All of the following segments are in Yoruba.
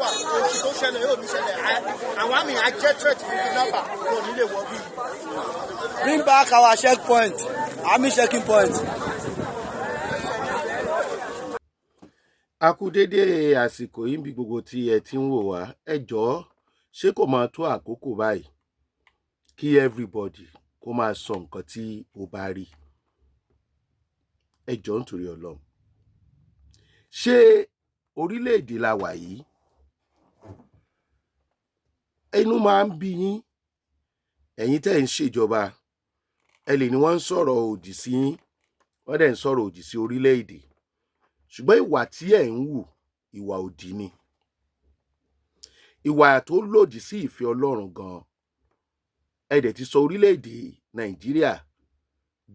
wà, oṣù tó ṣẹlẹ̀ yóò ní ṣẹlẹ̀. Àwọn army á jẹ́ threat fún kidnapper, kò ní lè wọ bí. Bring back our checkpoint, army checking point. A kú dédé àsìkò yìí bí gbogbo tí ẹ ti ń wò wá. Ẹ jọ̀ọ́, ṣé kò máa tó àkókò báyìí kí everybody kó máa sọ nǹkan tí ó bá rí? Ẹ jọ̀ọ́, nítorí Ọlọ́run, ṣé orílẹ̀-èdè la wà yìí? Inú máa ń bí yín, ẹ̀yin tẹ́ ń ṣèjọba. Ẹ lè ní wọ́n ń sọ̀rọ̀ òdì sí yín, wọ́n dẹ̀ ń sọ̀rọ̀ òdì sí orílẹ̀-èdè, ṣùgbọ́n ìwà tí ẹ̀ ń hù, ìwà òdì ni, ìwà tó lòdì sí ìfẹ́ Ọlọ́run gan-an. Ẹ dẹ̀ ti sọ orílẹ̀-èdè Nàìjíríà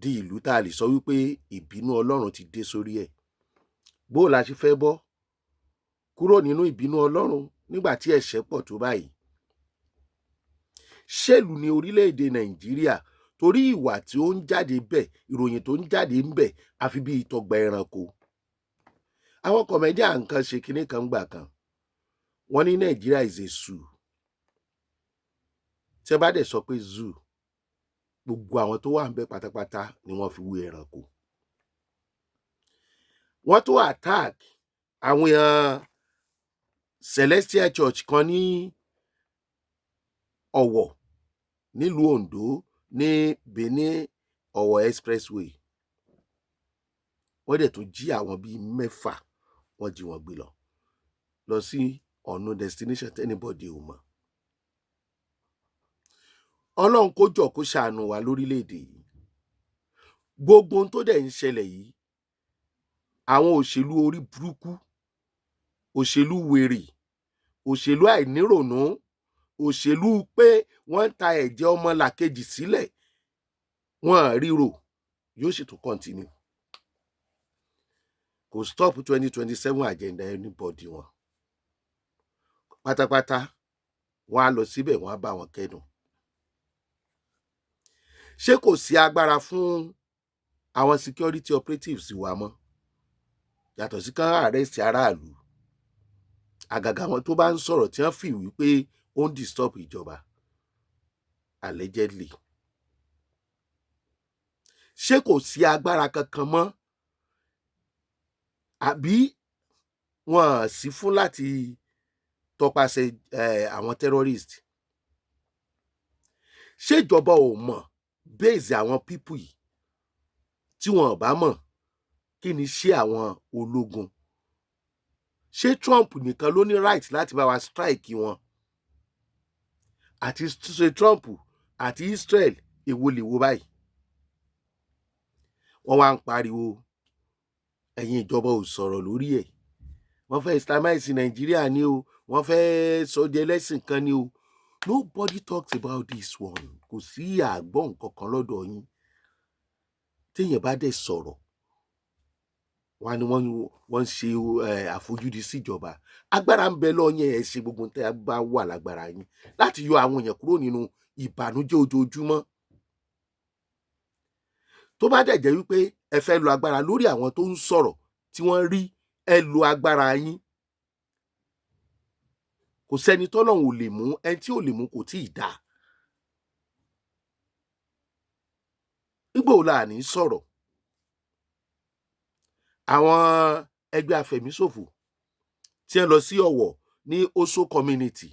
di ìlú tá a lè sọ wípé ìbínú Ọlọ́run ti dé sórí ẹ̀. Bó la ṣe fẹ́ bọ́ kúrò nínú ìbínú Ọlọ́run nígbà tí ẹ̀ṣẹ̀ pọ̀ tó báyìí? Ṣèlú ní orílẹ̀-èdè Nàìjíríà, torí ìwà tí ó ń jáde bẹ̀, ìròyìn tó ń jáde ń bẹ̀, àfi bí ìtọ̀gbà ẹranko. Àwọn comedian kan ṣe kinní kan gbà kan, wọ́n ní Nàìjíríà is a zoo. Tí ẹ bá dẹ̀ sọ pé zoo, gbogbo àwọn tó wà ń bẹ̀ pátápátá ni wọ́n fi wé ẹranko. Wọ́n tó attack àwọn èèyàn Celestial Church kan ní Ọ̀wọ̀ nílùú Ondo, ní Benin Ọ̀wọ̀ expressway. Wọ́n dẹ̀ tún jí àwọn bíi mẹ́fà, wọ́n jí wọn gbé lọ lọ sí ọ̀nà destination tí anybody ò mọ̀. Ọlọ́run kó jọ̀, kó ṣàánú wa lórílẹ̀‐èdè yìí. Gbogbo ohun tó dẹ̀ ń ṣẹlẹ̀ yìí, àwọn òṣèlú orí burúkú, òṣèlú wèrè, òṣèlú àìníròònú, òṣèlú pé wọ́n ń ta ẹ̀jẹ̀ ọmọlàkejì sílẹ̀, wọ́n ríro, yóò sì tún continue. Kò stop 2027 agenda anybody. Wọn pátápátá, wọ́n á lọ síbẹ̀, wọ́n á bá wọn kẹ́dùn. Ṣé kò sí agbára fún àwọn security operatives wa mọ́, yàtọ̀ sí kán arrest aráàlú, àgàgà àwọn tó bá ń sọ̀rọ̀ tí wọ́n fi wípé ó ń disturb ìjọba, allegedly? Ṣé kò sí agbára kankan mọ́, àbí wọn sí fún láti tọpasẹ̀ àwọn terrorist? Ṣé ìjọba ò mọ̀ base àwọn people yìí? Tí wọn ò bá mọ̀, kí ni ṣé àwọn ológun, ṣé Trump nìkan ló ní right láti bá wa strike wọn? Àti ṣe Trump àti Israel, èwo lè wo báyìí? Wọ́n wá ń pariwo, ẹ̀yin ìjọba ò sọ̀rọ̀ lórí ẹ̀. Wọ́n fẹ́ islamize Nàìjíríà ni o, wọ́n fẹ́ sọ di ẹlẹ́sìn kan ni o. Nobody talks about this one. Kò sí àgbọ̀n kankan lọ́dọ̀ yín. Téèyàn bá dẹ̀ sọ̀rọ̀, wọ́n á ní wọ́n ń ṣe àfojúdi síjọba. Agbára ń bẹ lọ́yẹn. Ẹ̀ ṣe gbogbo tẹ́ ẹ bá wà lágbára yín láti yọ àwọn èèyàn kúrò nínú ìbànújẹ́ ojoojúmọ́. Tó bá dẹ̀ jẹ́ wípé ẹ fẹ́ lo agbára lórí àwọn tó ń sọ̀rọ̀ tí wọ́n rí, ẹ lo agbára yín. Kò sẹ́ni tọ́lọ́run ò lè mú. Ẹni tí ò lè mú kò tí ì dáa. Nígbà wo la ní sọ̀rọ̀? Àwọn ẹgbẹ́ afẹ̀míṣòfò tí wọ́n lọ sí Ọ̀wọ̀ ní Oso community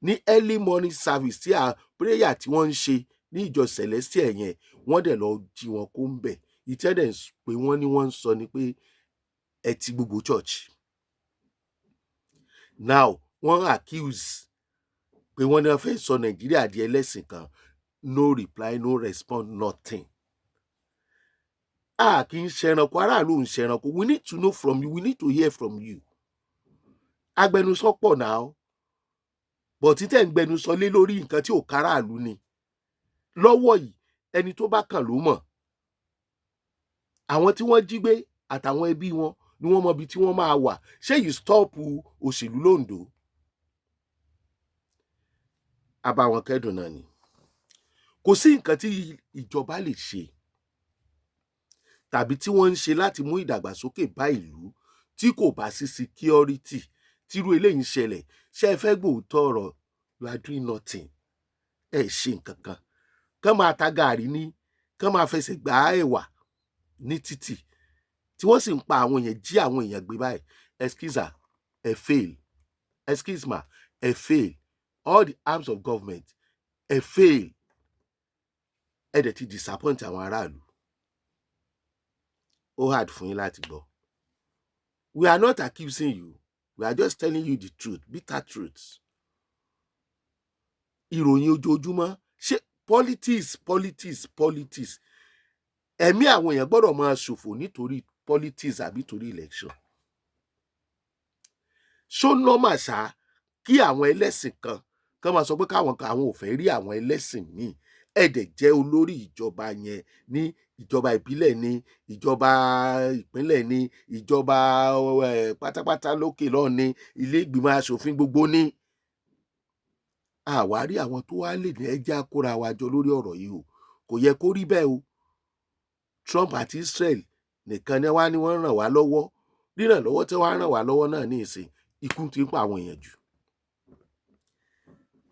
ní early morning service, tí a prayer tí wọ́n ń ṣe ní ìjọ Celestial yẹn, wọ́n dẹ̀ lọ jí wọn kó ń bẹ̀. Ìtẹ́dẹ̀ pé wọ́n ní wọ́n ń sọ ni pé ẹ ti gbogbo church. Now wọ́n accuse pé wọ́n ní wọ́n fẹ́ sọ Nàìjíríà di ẹlẹ́sìn kan. No reply, no response, nothing. A kì í ṣẹranko, aráàlú ń ṣẹranko. We need to know from you, we need to hear from you. Agbẹnusọ pọ̀ náà, bọ̀ títẹ̀ ń gbẹnusọ lé lórí nǹkan tí ò káràlú ni lọ́wọ́ yìí. Ẹni tó bá kàn ló mọ̀. Àwọn tí wọ́n jí gbé àtàwọn ẹbí wọn ni wọ́n mọ ibi tí wọ́n máa wà. Ṣé yìí stop òṣèlú lóńdó? Abáwọn kẹ́dùn náà ni. Kò sí nǹkan tí ìjọba lè ṣe tàbí tí wọ́n ń ṣe láti mú ìdàgbàsókè bá ìlú tí kò bá sí security. Tírú eléyìí ń ṣẹlẹ̀, ṣé ẹ fẹ́ gbòòtọ́ ọ̀rọ̀? You are doing nothing. Ẹ ṣe nǹkan kan. Kán máa ta gàrí ní, kán máa fẹsẹ̀ gbá ẹ̀wà ní títì, tí wọ́n sì ń pa àwọn èèyàn, jí àwọn èèyàn gbé báyìí. Excuse, ẹ fail. Excuse ma, ẹ fail. All the arms of government, ẹ fail. Ẹ dẹ̀ ti disappoint àwọn aráàlú. Ó hard fún yín láti gbọ́. We are not accusing you, we are just telling you the truth, bitter truth. Ìròyìn ojoojúmọ́, ṣé politics, politics, politics? Ẹ̀mí àwọn èèyàn gbọ́dọ̀ máa ṣòfò nítorí politics àbí torí election? Ṣó normal ṣá kí àwọn ẹlẹ́sìn kan kán máa sọ pé káwọn kan, àwọn ò fẹ́ rí àwọn ẹlẹ́sìn míì? Ẹ dẹ̀ jẹ́ olórí ìjọba yẹn, ní ìjọba ìbílẹ̀, ní ìjọba ìpínlẹ̀, ní ìjọba pátápátá lókè lọ́ọ̀, ní ilé ìgbìmọ̀ asòfin gbogbo ní. Àwárí àwọn tó wá lè ní ẹjẹ́ àkóra wa jọ lórí ọ̀rọ̀ yìí o. Kò yẹ kó rí bẹ́ẹ̀ o. Trump àti Israel nìkan ni wá ní wọ́n ràn wá lọ́wọ́. Ríràn lọ́wọ́ tí wọ́n á ràn wá lọ́wọ́ náà ní ìsìn, ikú ti ń pa àwọn èèyàn jù.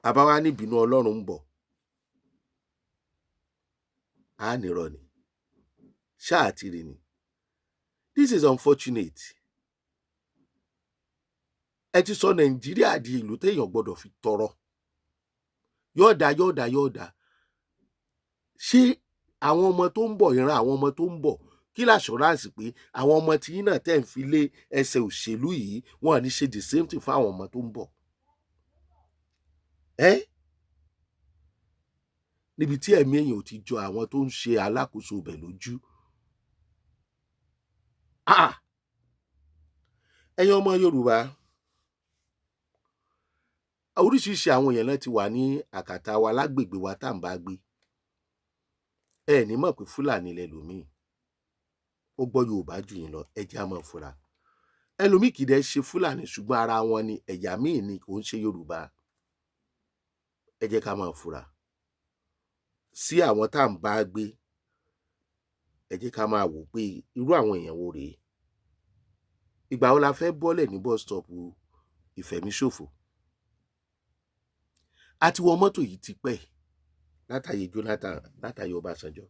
Àbáwá ní ìbínú Ọlọ́run ń bọ̀, á nírọ̀ ni ṣáà ti rí ni. This is unfortunate. Ẹ ti sọ Nàìjíríà di ìlú téèyàn gbọ́dọ̀ fi tọrọ. Yọ̀ọ̀dà, yọ̀ọ̀dà, yọ̀ọ̀dà. Ṣé àwọn ọmọ tó ń bọ̀, ìran àwọn ọmọ tó ń bọ̀, kí l'assurance pé àwọn ọmọ tí yín náà tẹ̀ ń fi lé ẹsẹ̀ òṣèlú yìí, wọn à ní ṣe the same thing fún àwọn ọmọ tó ń bọ̀ ẹ́, níbi tí ẹ̀mí èèyàn ò ti jọ àwọn tó ń ṣe alákòóso ibẹ̀ lójú? Ah! Ẹ̀yin ọmọ Yorùbá, oríṣiríṣi àwọn èèyàn náà ti wà ní àkàtà wa lágbègbè wa tá à ń bá gbé. Ẹ ní mọ̀ pé Fúlàní lẹlòmíì, ó gbọ́ Yorùbá jù yín lọ. Ẹ jẹ́ á máa fura. Ẹlòmíì kì í dẹ̀ ṣe Fúlàní, ṣùgbọ́n ara wọn ni, ẹ̀yà míì ni, kò ń ṣe Yorùbá. Ẹ jẹ́ ká máa fura sí àwọn tá à ń bá gbé. Ẹ jẹ́ ká máa wò pé irú àwọn èèyàn wo rèé. Ìgbà wo la fẹ́ bọ́lẹ̀ ní bus stop ìfẹ̀míṣòfò? A ti wọ mọ́tò yìí ti pẹ́, látàyè Jonathan, látàyè Ọbásanjọ́.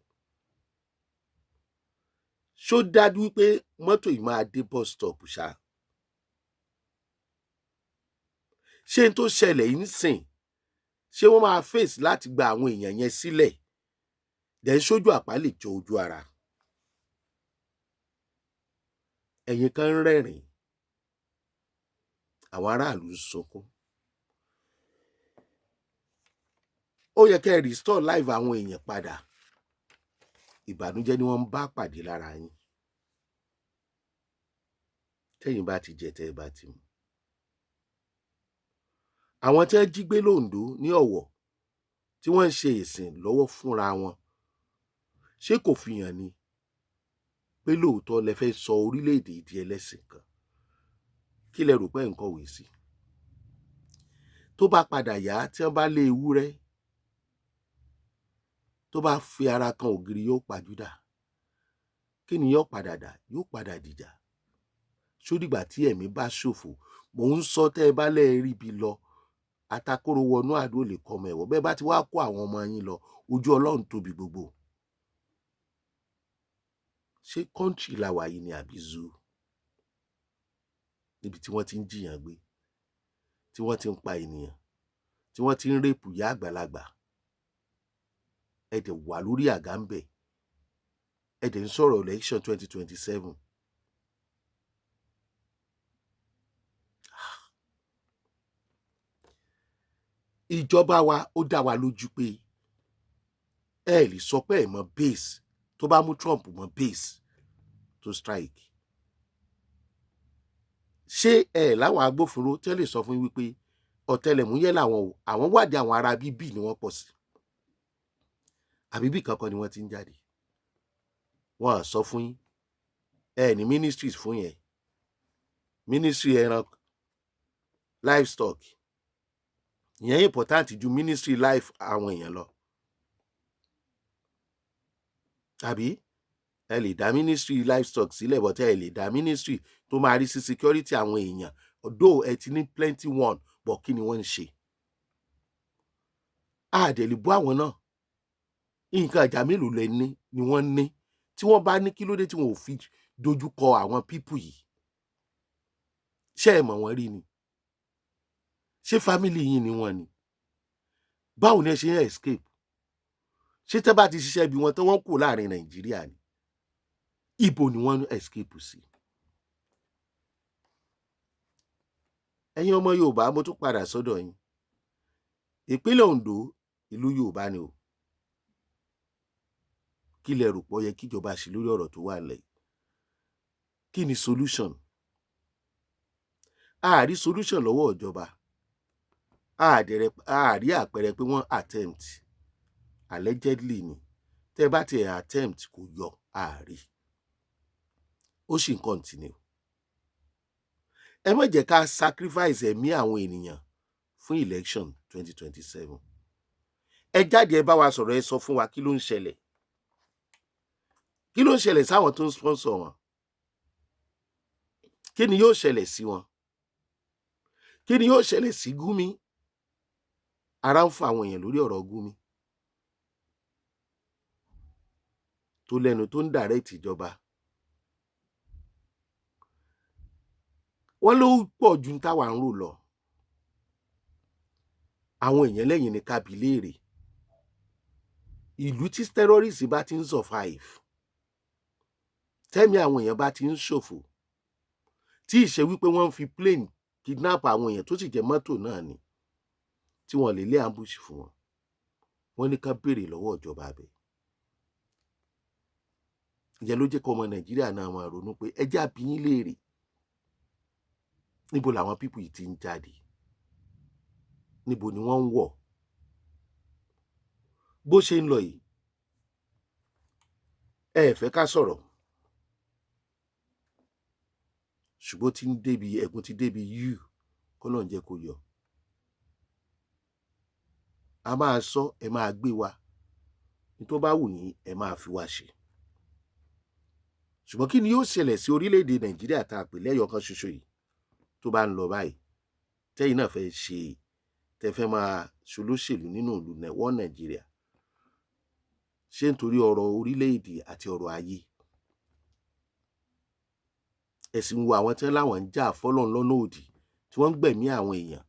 Ṣó dájú wípé mọ́tò yìí máa dé bus stop ṣá? Ṣé n tó ṣẹlẹ̀ yìí ń sìn, ṣé wọ́n máa face láti gba àwọn èèyàn yẹn sílẹ̀? Dẹ̀ sójú àpá lè jọ ojú ara. Ẹ̀yin kan ń rẹ́rìn-ín, àwọn aráàlú ń sunkún. Ó yẹ kẹ́ ẹ restore life àwọn èèyàn padà. Ìbànújẹ́ ni wọ́n ń bá pàdé lára yín. Tẹ́yìn bá ti jẹ, tẹ́ ẹ bá ti mu. Àwọn tí wọ́n jí gbé lóńdó, ní Ọ̀wọ̀, tí wọ́n ń ṣe ìsìn lọ́wọ́ fúnra wọn, ṣé kò fi hàn ni pé lóòótọ́ lẹ fẹ́ sọ orílẹ̀-èdè di ẹlẹ́sìn kan? Kí lẹ rò pé ẹ̀ ń kọ̀wé sí? Tó bá padà yá, tí wọ́n bá lé ewúrẹ́, tó bá fi ara kan ògiri, yóò pajúdà. Kí ni yóò padà dà? Yóò padà dìjà. Ṣó dìgbà tí ẹ̀mí bá ṣòfò? Mò ń sọ, tẹ́ ẹ bá lẹ́ẹ̀ ríbi lọ, atakóró wọnú àdó lè kọ́ ọmọ ẹ̀wọ̀. Bẹ́ẹ̀ bá ti wá kó àwọn ọmọ yín lọ, ojú Ọlọ́run tóbi gbogbo. Ṣé country la wà yìí ni àbí zoo, níbi tí wọ́n ti ń jiyàn gbé, tí wọ́n ti ń pa ènìyàn, tí wọ́n ti ń rape ìyá àgbàlagbà? Ẹ dẹ̀ wà lórí àga ń bẹ̀, ẹ dẹ̀ ń sọ̀rọ̀ election 2027. Ìjọba wa, ó dá wa lójú pé ẹ lè sọ pé ẹ mọ base tó bá mú Trump mọ base to strike. Ṣé ẹ láwọn agbófinró tẹ́ lè sọ fún yín wípé ọ̀tẹlẹ̀múyẹ́ làwọn o, àwọn wádìí, àwọn ará bíbí ni wọ́n pọ̀ sí, àbí bí kankan ni wọ́n ti ń jáde? Wọ́n á sọ fún yín. Ẹ ní ministries fún yẹn, ministry ẹran, livestock, ìyẹn important ju ministry life àwọn èèyàn lọ. Tàbí ẹ lè dá ministry livestock sílẹ̀, but ẹ lè dá ministry tó máa rí sí security àwọn èèyàn, Although ẹ ti ní plenty one, but kí ni wọ́n ń ṣe? Àdẹ̀lẹ̀ bú àwọn náà. Nǹkan ìjà mélòó lẹ ní ni wọ́n ní? Tí wọ́n bá ní, kí ló dé tí wọn ò fi dojú kọ àwọn people yìí? Ṣé ẹ mọ̀ wọ́n rí ni? Ṣé family yín ni wọ́n ni? Báwo ni ẹ ṣe ń escape? Ṣé tẹ́ bá ti ṣiṣẹ́ bí wọn tí wọ́n kù láàrin Nàìjíríà ni? Ibo ni wọ́n escape sí? Ẹ̀yin ọmọ Yorùbá, mo tún padà sọ́dọ̀ yín. Ìpínlẹ̀ Ondo, ìlú Yorùbá ni o. Kí lẹ rò pó yẹ kíjọba ṣe lórí ọ̀rọ̀ tó wà nílẹ̀ yìí? Kí ni solution? A rí solution lọ́wọ́ ìjọba, a rí àpẹẹrẹ pé wọ́n attempt. Allegedly ni. Tẹ́ bá tiẹ̀ attempt, kò yọ, a rí, ó sì ń continue. Ẹ má jẹ́ ká sacrifice ẹ̀mí àwọn ènìyàn fún election 2027. Ẹ jáde, ẹ bá wa sọ̀rọ̀, ẹ sọ fún wa kí ló ń ṣẹlẹ̀, kí ló ń ṣẹlẹ̀ sáwọn tó ń sponsor wọn, kí ni yóò ṣẹlẹ̀ sí wọn, kí ni yóò ṣẹlẹ̀ sí Gumi. Ara ń fa àwọn èèyàn lórí ọ̀rọ̀ Gumi tó lẹ́nu tó ń direct ìjọba. Wọ́n ló pọ̀ ju táwa ń rò lọ. Àwọn èèyàn lẹ́yìn ní ká bi léèrè. Ìlú tí terrorist bá ti ń survive, tẹ́mi àwọn èèyàn bá ti ń ṣòfò, tí ìṣe wípé wọ́n ń fi plane kidnap àwọn èèyàn, tó sì jẹ́ mọ́tò náà ni tí wọ́n lè lé ambush fún wọn, wọ́n ní ká béèrè lọ́wọ́ ìjọba abẹ. Ìyẹn ló jẹ́ kó ọmọ Nàìjíríà náà máa ronú pé ẹ jẹ́ àbí yín léèrè, níbo làwọn people yìí ti ń jáde? Níbo ni wọ́n ń wọ̀? Bó ṣe ń lọ yìí, ẹ fẹ́ ká sọ̀rọ̀, ṣùgbọ́n tí ń débi ẹ̀gún ti débi yìí, kọ́lọ́n jẹ́ kó yọ. A máa sọ, ẹ máa gbé wa ní tó bá wù yín, ẹ máa fi wá ṣe. Ṣùgbọ́n kí ni yóò ṣẹlẹ̀ sí orílẹ̀-èdè Nàìjíríà tá a pè lẹ́yọ̀ kan ṣoṣo yìí tó bá ń lọ báyìí, tẹ́yìn náà fẹ́ ṣe, tẹ́ fẹ́ máa ṣolóṣèlú nínú ìlú wọ́n Nàìjíríà? Ṣé nítorí ọrọ̀ orílẹ̀-èdè àti ọrọ̀ ayé? Ẹ sì ń wo àwọn tí wọ́n láwọn ń jà fọ́lọ́run lọ́nà òdì, tí wọ́n ń gbẹ̀mí àwọn èèyàn,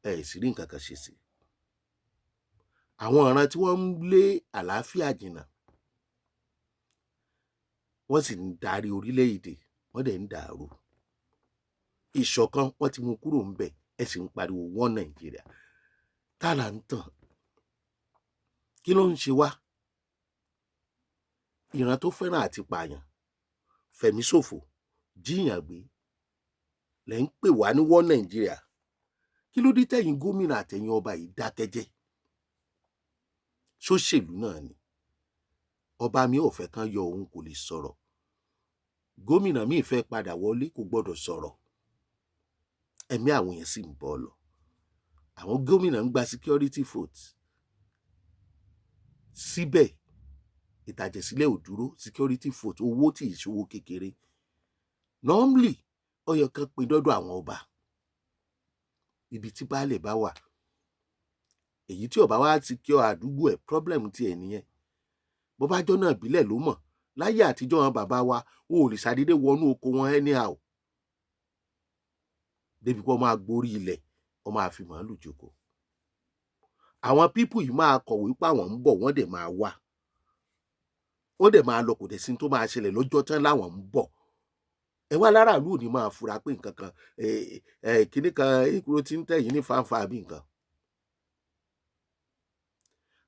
ẹ sì rí nǹkan kan ṣe sí àwọn ìran tí wọ́n ń lé àlàáfíà jìnnà. Wọ́n sì ń darí orílẹ̀-èdè, wọ́n dẹ̀ ń dàrú. Ìṣọ̀kan, wọ́n ti mú kúrò ń bẹ̀. Ẹ sì ń pariwo wọ́n Nàìjíríà. Tá là ń tàn? Kí ló ń ṣe wá? Ìran tó fẹ́ràn àti pààyàn, fẹ̀mí ṣòfò, jíyàn gbé, lẹ́ ń pè wá ní wọ́n Nàìjíríà. Kí ló dé tẹ̀yìn gómìnà àtẹ̀yìn ọba yìí dákẹ́jẹ́? Ṣóṣèlú náà ni. Ọba mi ò fẹ́ kán yọ òun, kò lè sọ̀rọ̀. Gómìnà míì fẹ́ padà wọlé, kò gbọ́dọ̀ sọ̀rọ̀. Ẹ̀mí àwọn èèyàn sì ń bọ́ lọ. Àwọn gómìnà ń gba security vote síbẹ̀, ìtàjẹ̀sílẹ̀ ò dúró. Security vote, owó tí ìṣòwò kékeré. Normally, ó yẹ kán pín dọ́dọ̀ àwọn ọba ibi tí baálẹ̀ bá wà. Èyí tí ọba wa ti kí ọ àdúgbò ẹ̀, problem tiẹ̀ nìyẹn. Bó bá jọ́ náà ìbílẹ̀ ló mọ̀. Láyé àtijọ́, àwọn bàbá wa, wọn ò lè ṣàdédé wọnú oko wọn anyhow, débi pé wọ́n máa gborí ilẹ̀, wọ́n máa fi màálù jókòó. Àwọn people yìí máa kọ̀wé pé àwọn ń bọ̀, wọ́n dẹ̀ máa wá, wọ́n dẹ̀ máa lọ. Kò dẹ̀ sí tó máa ṣẹlẹ̀ lọ́jọ́ tán láwọn ń bọ̀. Ẹ wá láràlú ò ní máa fura pé nǹkan kan, kíní kan ekuro tí ń tẹ̀yìn ní fáńfà àbí nǹkan.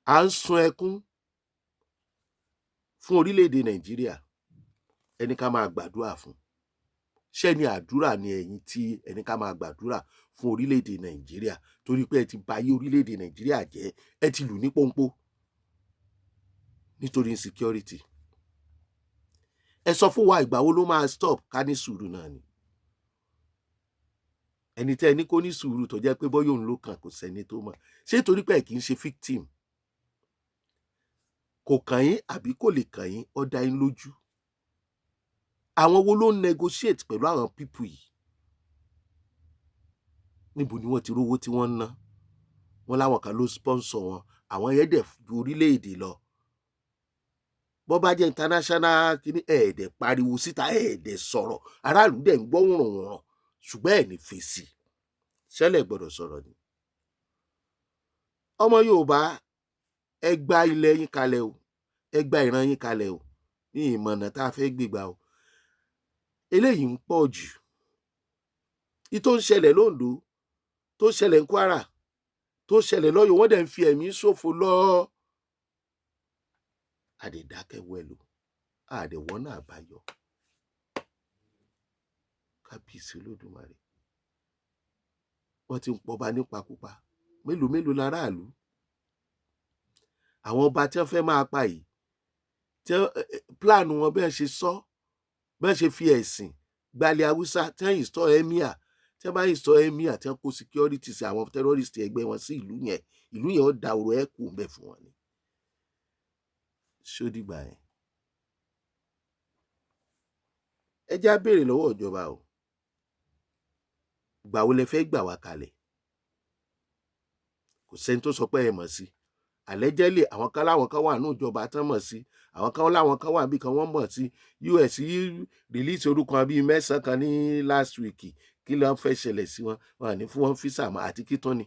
À ń sun ẹkún fún orílẹ̀-èdè Nàìjíríà, ẹni ká máa gbàdúrà fún. Ṣé ni àdúrà ni ẹ̀yin tí ẹni ká máa gbàdúrà fún orílẹ̀-èdè Nàìjíríà, torí pé ẹ ti bà ayé orílẹ̀-èdè Nàìjíríà jẹ́, ẹ ti lù ní pọ́npọ́ nítorí insecurity? Ẹ sọ fún wa, ìgbà wo ló máa stop? Ká ní sùúrù náà ni. Ẹni tẹ́ ẹ ní kó ní sùúrù, tó jẹ́ pé bọ́yọ̀ òun ló kàn, kò sẹ́ni tó mọ̀. Ṣé torí pé ẹ kì í ṣe victim, kò kàn yín àbí kò lè kàn yín? Ó dá yín lójú. Àwọn wo ló ń negotiate pẹ̀lú àwọn people yìí? Níbo ni wọ́n ti rówó tí wọ́n ń ná? Wọ́n láwọn kan ló sponsor wọn. Àwọn yẹn dẹ̀ ju orílẹ̀-èdè lọ. Bọ́ bá jẹ́ international kìíní, ẹ̀ẹ́dẹ̀ pariwo síta, ẹ̀ẹ́dẹ̀ sọ̀rọ̀, aráàlú dẹ̀ ń gbọ́ wùrùnwùrùn, ṣùgbọ́n ẹ̀ ní fèsì. Ṣẹlẹ̀ gbọ́dọ̀ sọ̀rọ̀ ni. Ọmọ Yorùbá, ẹ gba ilẹ̀ yín kalẹ̀ o, ẹ gba ìran yín kalẹ̀ o. Ní ìmọ̀nà tá a fẹ́ gbégbá o, eléyìí ń pọ̀ jù. Ìtò ń ṣẹlẹ̀ lóńdó, tó ń ṣẹlẹ̀ ní Kwara, tó ń ṣẹlẹ̀ lọ́yọ̀ọ́, wọ́n dẹ̀ ń fi ẹ̀mí ṣòfò lọ. Àdèdákẹ́ wẹ̀lò, àdèwọ́nà àbáyọ. Kábíyèsí Olódùmarè, wọ́n ti ń pọba nípakúpa. Mélòó mélòó láràlú àwọn ọba tí wọ́n fẹ́ máa pa yìí, tí plan wọn bẹ́ẹ̀ ṣe sọ, bẹ́ẹ̀ ṣe fi ẹ̀sìn gbalẹ̀ Haúsá, tí wọ́n install emir, tí wọ́n bá install emir, tí wọ́n kó security sí àwọn terrorist ẹgbẹ́ wọn sí ìlú yẹn, ìlú yẹn ó da oró ẹ̀ kù ń bẹ̀ fún wọn ni. Ṣó dìgbà yẹn? Ẹ já béèrè lọ́wọ́ ìjọba o, gbà wo lẹ fẹ́ gbà wá kalẹ̀? Kò sẹ́ni tó sọ pé ẹ mọ̀ sí allegedly. Àwọn kan láwọn kan wà ní ìjọba tán mọ̀ sí, àwọn kan láwọn kan wà bí kan wọ́n mọ̀ sí. US release orúkọ bíi mẹ́sàn-án kan ní last week. Kí ló ń fẹ́ ṣẹlẹ̀ sí wọn? Wọn à ní fún wọn visa mọ́ àti kí tán ni.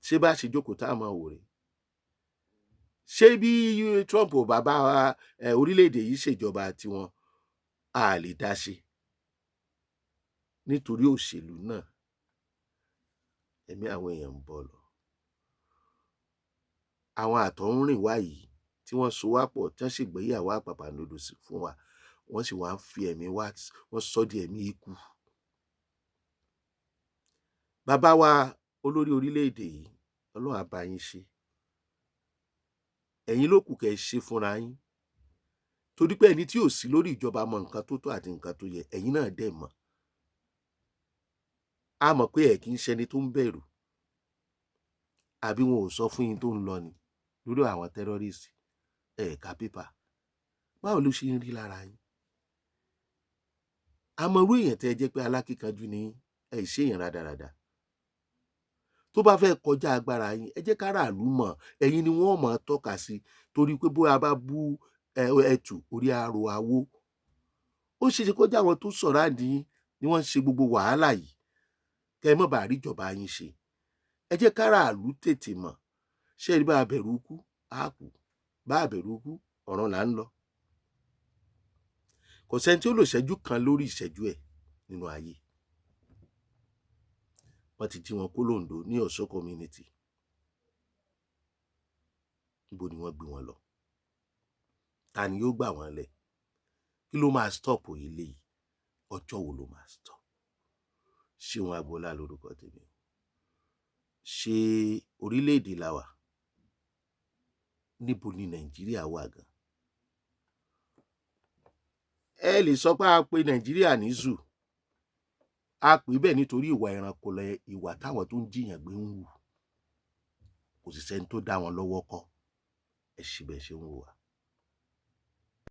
Ṣé bá ṣe jókòó tá a máa wò rè? Ṣé bí Trump ò bá bá orílẹ̀-èdè yìí ṣèjọba tiwọn, a lè dá ṣe nítorí òṣèlú náà? Ẹ̀mí àwọn èèyàn ń bọ̀ lọ. Àwọn àtọ̀húnrìn wá yìí tí wọ́n so wá pọ̀, tí wọ́n ṣègbéyàwó àpàpàǹdodo fún wa, wọ́n sì wá ń fi ẹ̀mí wá, wọ́n sọ di ẹ̀mí ikú. Bàbá wa olórí orílẹ̀-èdè yìí, Ọlọ́run á bá yín ṣe. Ẹ̀yin ló kù kẹ́ ẹ ṣe fúnra yín, torí pé ẹni tí ò sí lórí ìjọba mọ nǹkan tó tọ́ àti nǹkan tó yẹ. Ẹ̀yin náà dẹ̀ mọ̀. A mọ̀ pé ẹ̀ kì í ṣẹni tó ń bẹ̀rù. Àbí wọn ò sọ fún yín tó ń lọ ni lórí àwọn terrorist? Ẹ̀ ka pépà, báwo ló ṣe ń rí lára yín? Àmọ́ irú èèyàn tẹ́ ẹ jẹ́ pé alákíkanjú ni ẹ, ṣe èèyàn rádaràda tó bá fẹ́ kọjá agbára yín, ẹ jẹ́ káràlú mọ̀. Ẹ̀yin ni wọ́n mọ̀ tọ́ka sí, torí pé bóyá bá bú ẹtù orí arò awó, ó ṣe ṣe kọjá àwọn tó sọ̀rọ̀ àdín yín ni wọ́n ń ṣe gbogbo wàhálà yìí, kẹ́ ẹ má bàa rí ìjọba yín ṣe. Ẹ jẹ́ káràlú tètè mọ̀. Ṣé ẹ rí, bá a bẹ̀rù ikú, á kú. Bá a bẹ̀rù ikú, ọ̀run là ń lọ. Kò sẹ́ni tí ó lò ṣẹ́jú kan lórí ìṣẹ́jú ẹ̀ nínú ayé. Wọ́n ti jí wọn kó lóńdó ní Ọ̀ṣọ́ community. Níbo ni wọ́n gbé wọn lọ? Ta ni yóò gbà wọ́n lẹ̀? Kí ló máa stop eléyìí? Ọjọ́ wo ló máa stop? Ṣéun Agboola lórúkọ tèmi. Ṣé orílẹ̀-èdè la wà? Níbo ni Nàìjíríà wà gan? Ẹ lè sọ pé a pe Nàìjíríà ní zoo. A pè bẹ́ẹ̀ nítorí ìwà ẹranko lẹ ìwà táwọn tó ń jiyàn gbé ń hù. Kò sì sẹ́ni tó dá wọn lọ́wọ́ kọ́. Ẹ ṣe bẹ́ẹ̀ ṣe ń wò wá.